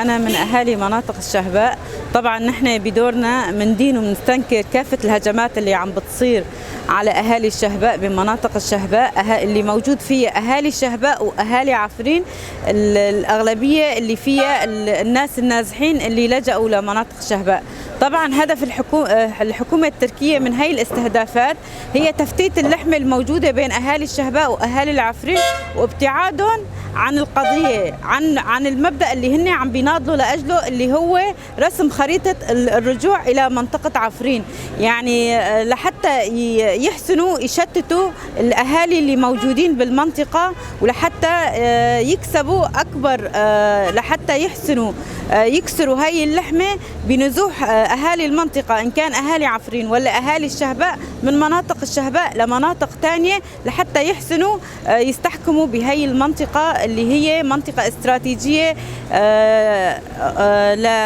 أنا من أهالي مناطق الشهباء. طبعا نحن بدورنا مندين ومنستنكر كافة الهجمات اللي عم بتصير على أهالي الشهباء بمناطق الشهباء اللي موجود فيها أهالي الشهباء وأهالي عفرين، الأغلبية اللي فيها الناس النازحين اللي لجأوا لمناطق الشهباء. طبعا هدف الحكومة التركية من هاي الاستهدافات هي تفتيت اللحمة الموجودة بين أهالي الشهباء وأهالي العفرين وابتعادهم عن القضية، عن المبدأ اللي هن عم بيناضلوا لأجله اللي هو رسم خريطة الرجوع إلى منطقة عفرين، يعني لحتى يحسنوا يشتتوا الأهالي اللي موجودين بالمنطقة، ولحتى يكسبوا أكبر، لحتى يحسنوا يكسروا هاي اللحمة بنزوح أهالي المنطقة إن كان أهالي عفرين ولا أهالي الشهباء من مناطق الشهباء لمناطق تانية، لحتى يحسنوا يستحكموا بهاي المنطقة اللي هي منطقة استراتيجية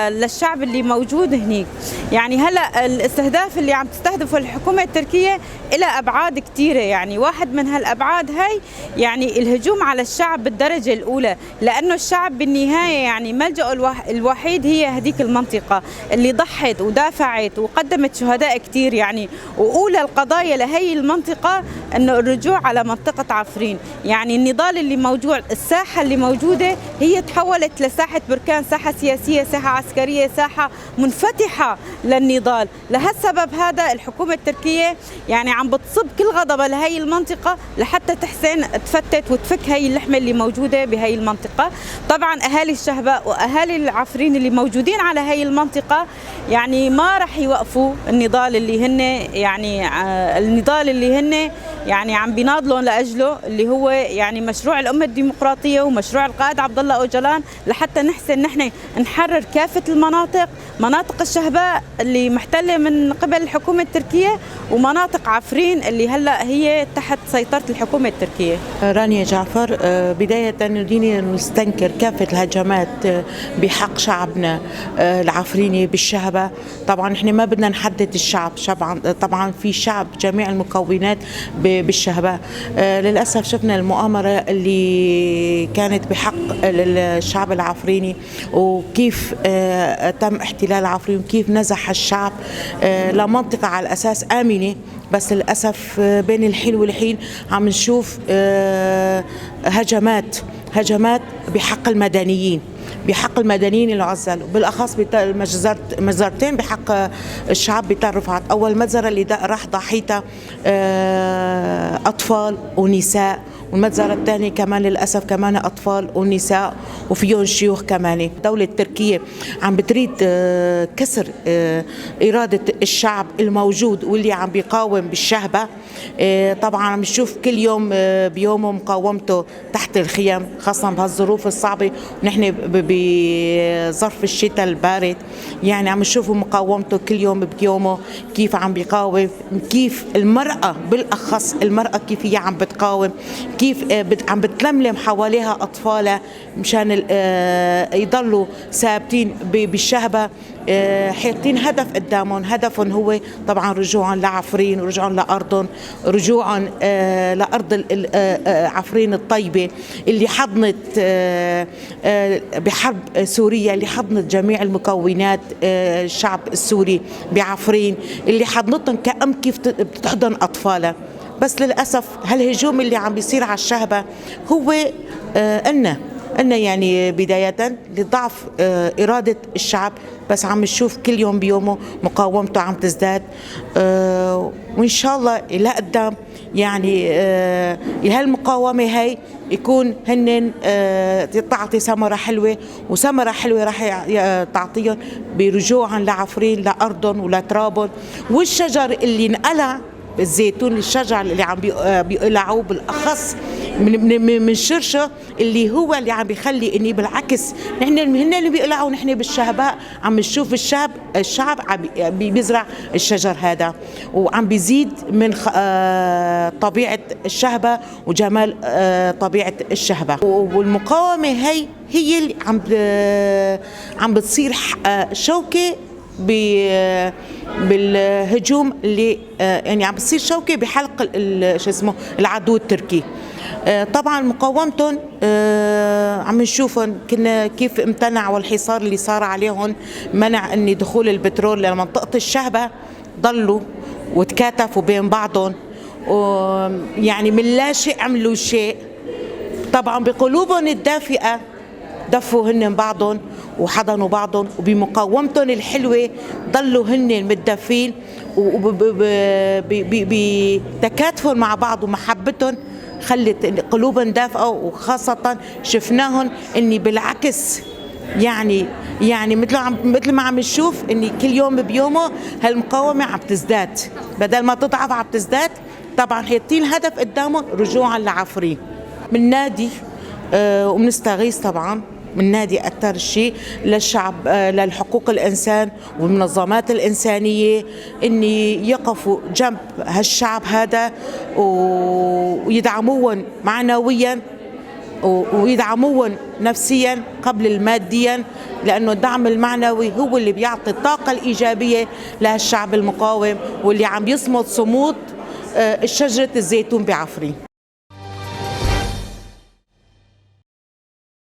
للشعب اللي موجود هنيك. يعني هلا الاستهداف اللي عم تستهدفه الحكومة التركية إلى أبعاد كثيرة، يعني واحد من هالأبعاد هاي يعني الهجوم على الشعب بالدرجة الأولى، لأنه الشعب بالنهاية يعني ملجأه الوحيد هي هذيك المنطقة اللي ضحت ودافعت وقدمت شهداء كثير، يعني وأولى القضايا لهي المنطقة أنه الرجوع على منطقة عفرين. يعني النضال اللي موجود، الساحة اللي موجودة هي تحولت لساحة بركان، ساحة سياسية، ساحة عسكرية، ساحة منفتحة للنضال. لهالسبب هذا الحكومة التركية يعني عم بتصب كل غضبها لهي المنطقة لحتى تحسن تفتت وتفك هي اللحمة اللي موجودة بهي المنطقة. طبعا أهالي الشهباء وأهالي العفرين اللي موجودين على هي المنطقة يعني ما رح يوقفوا النضال اللي هن يعني النضال اللي هن يعني عم بيناضلوا لأجله، اللي هو يعني مشروع الأمة الديمقراطية ومشروع القائد عبد الله أوجلان، لحتى نحسن نحن نحرر كافة المناطق، مناطق الشهباء اللي محتلة من قبل الحكومة التركية ومناطق عفرين اللي هلا هي تحت سيطرة الحكومة التركية. رانيا جعفر، بداية نريد نستنكر كافة الهجمات بحق شعبنا العفريني بالشهباء. طبعا نحن ما بدنا نحدد الشعب، طبعا في شعب جميع المكونات بالشهباء. للأسف شفنا المؤامرة اللي كانت بحق الشعب العفريني، وكيف تم احتلال عفرين، وكيف نزح الشعب لمنطقة على الأساس آمنة، بس للأسف بين الحين والحين عم نشوف هجمات بحق المدنيين، بحق المدنيين العزل، وبالاخص مجزرتين بحق الشعب بتل رفعت. اول مجزره اللي راح ضحيتها اطفال ونساء، والمجزره الثانيه كمان للاسف كمان اطفال ونساء وفيهم شيوخ كمان. الدوله التركيه عم بتريد كسر اراده الشعب الموجود واللي عم بيقاوم بالشهبه. طبعا عم نشوف كل يوم بيومه مقاومته تحت الخيم، خاصه بهالظروف الصعبه ونحن بظرف الشتاء البارد، يعني عم نشوفوا مقاومته كل يوم بيومه كيف عم بيقاوم، كيف المرأة بالأخص المرأة كيف هي عم بتقاوم، كيف عم بتلملم حواليها أطفالها مشان يضلوا ثابتين بالشهبة، حاطين هدف قدامهم، هدفهم هو طبعا رجوعهم لعفرين ورجوعهم لأرضهم، رجوعهم لأرض عفرين الطيبة اللي حضنت بحرب سوريا، اللي حضنت جميع المكونات الشعب السوري بعفرين، اللي حضنتهم كأم كيف بتحضن أطفالها. بس للأسف هالهجوم اللي عم بيصير على الشهبة هو أن يعني بداية لضعف إرادة الشعب، بس عم نشوف كل يوم بيومه مقاومته عم تزداد، وإن شاء الله إلى قدام يعني هالمقاومة هاي يكون هن تعطي ثمرة حلوة، وثمرة حلوة راح تعطيهم برجوعهم لعفرين لأرضهم ولترابهم، والشجر اللي انقلع الزيتون، الشجر اللي عم بيقلعوه بالاخص من شرشه اللي هو اللي عم بيخلي اني بالعكس نحن هن اللي بيقلعوا، نحن بالشهباء عم نشوف الشعب عم بيزرع الشجر هذا وعم بيزيد من طبيعه الشهبه وجمال طبيعه الشهبه. والمقاومه هي اللي عم بتصير شوكه بالهجوم اللي يعني عم بتصير شوكه بحلق شو اسمه العدو التركي. طبعا مقاومتهم عم نشوفهم كنا كيف امتنعوا الحصار اللي صار عليهم، منع ان دخول البترول لمنطقة الشهبة، ضلوا وتكاتفوا بين بعضهم، يعني من لا شيء عملوا شيء. طبعا بقلوبهم الدافئة دفوا هن بعضهم وحضنوا بعضهم، وبمقاومتهم الحلوة ضلوا هن متدفين، وبتكاتفهم مع بعض ومحبتهم خلت قلوبهم دافئة. وخاصة شفناهم اني بالعكس، يعني مثل ما عم نشوف اني كل يوم بيومه هالمقاومة عم تزداد، بدل ما تضعف عم تزداد. طبعا حاطين هدف قدامهم رجوعا لعفرين. من نادي وبنستغيث طبعا من نادي أكثر شيء للشعب، للحقوق الإنسان والمنظمات الإنسانية، إني يقفوا جنب هالشعب هذا ويدعموهم معنويا ويدعموهم نفسيا قبل الماديا، لأنه الدعم المعنوي هو اللي بيعطي الطاقة الإيجابية لهالشعب المقاوم واللي عم يصمد صمود شجرة الزيتون بعفرين.